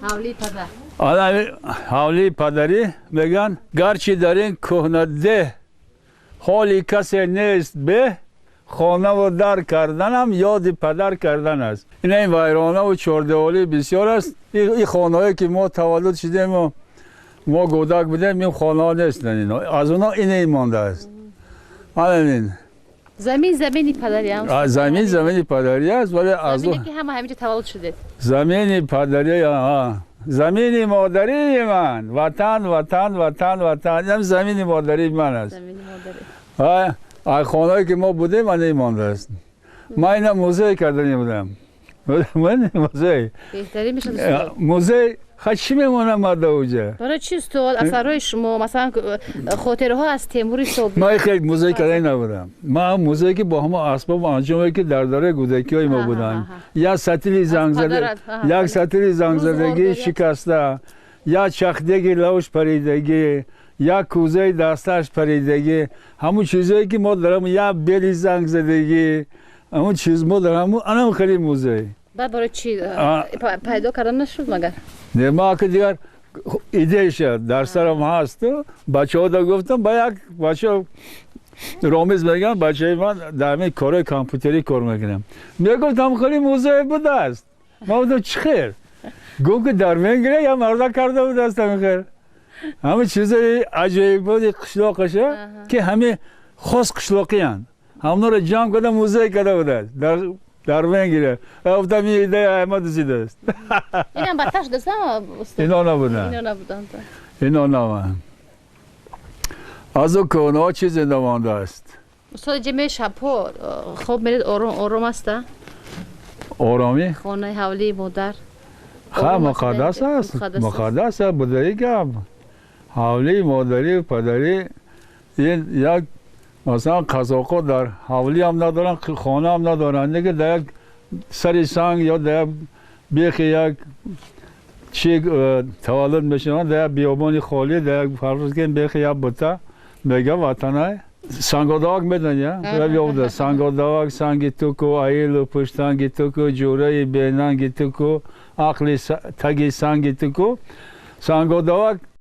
Ҳавлии падар. Ҳавлии падарӣ мегӯянд. Гарчи дар ин кӯҳна деҳ ҳоли касе нест беҳ, хонаву дар карданам ёди падар кардан аст. Ина ин вайронаву чордеволӣ бисёр аст. Ин хонаҳое ки мо таваллуд шудему мо кӯдак будем, ин хонаҳо нестанд. Ино аз онҳо ине мондааст. Ана ин. Замин замини падарӣ. Замин замини падарӣ аст, вале аз ки ҳама ҳаминҷо таваллуд шудед. Замини падарӣ, замини модарии ман. Ватан, ватан, ватан, ватан, инам замини модарии ман аст. Хонаое ки мо будем, ана мондааст. Ман ина музей кардани будам. Музей. Музей ха чӣ мемонам марда уҷа? Барои чи, устод, асарҳои шумо, масалан, хотираҳо аз Темури Собир? Ман хел музей кардани набудам. Ман музее ки бо ҳама асбобу анҷоме ки дар давраи кӯдакиҳои мо буданд, як сатили зангзада, як сатили зангзадагӣ шикаста, як чахдеги лавш паридагӣ, як кӯзаи дастааш паридагӣ, ҳамун чизое ки мо дарам, як бели зангзадагӣ, ҳамун чиз мо дар ҳамун анам хеле музей. Баъд барои чи пайдо кардан нашуд магар? Не, ма ака дигар идеяша дар сарам ҳаст. Бачаҳо да гуфтам, ба як бача Ромиз мегӯям, бачаи ман дар ҳамин корҳои компютерӣ кор мекунам, мегуфтам, хеле музей будааст. Ма гуфтам, чӣ хел? Гуфт, ки дар Венгрия як марда карда будааст ҳамин хел, ҳамин чизои аҷоиботи қишлоқаша, ки ҳамин хос қишлоқиянд, ҳамонро ҷамъ карда музей карда будааст дар Венгрия. Гуфтам, ин идея ама дузидааст. Инам ба таш даст? Ино набуданд. Ино набуданд. Ино набуданд. Аз ӯ кӯҳнаҳо чизе намондааст. Устод, ҷамъи шабҳо хоб меред, ором ором аста? Оромӣ? Хонаи ҳавлии модар. Ха, муқаддас аст, муқаддас аст. Будаи гап, ҳавлии модарию падарӣ. Ин як, масалан, қазоқҳо дар ҳавлиам надоранд, хонаам надоранд, неки дар як сари санг ё дар як бехи як чи таваллуд мешаванд, дар як биёбони холӣ, дар як, фарз кунем, бехи як бута, мега ватанай. Сангодавак медони? Ёбда Сангодавак: санги туку, аилу пуштанги туку, ҷураи бенанги туку, ақли таги санги туку. Сангодавак.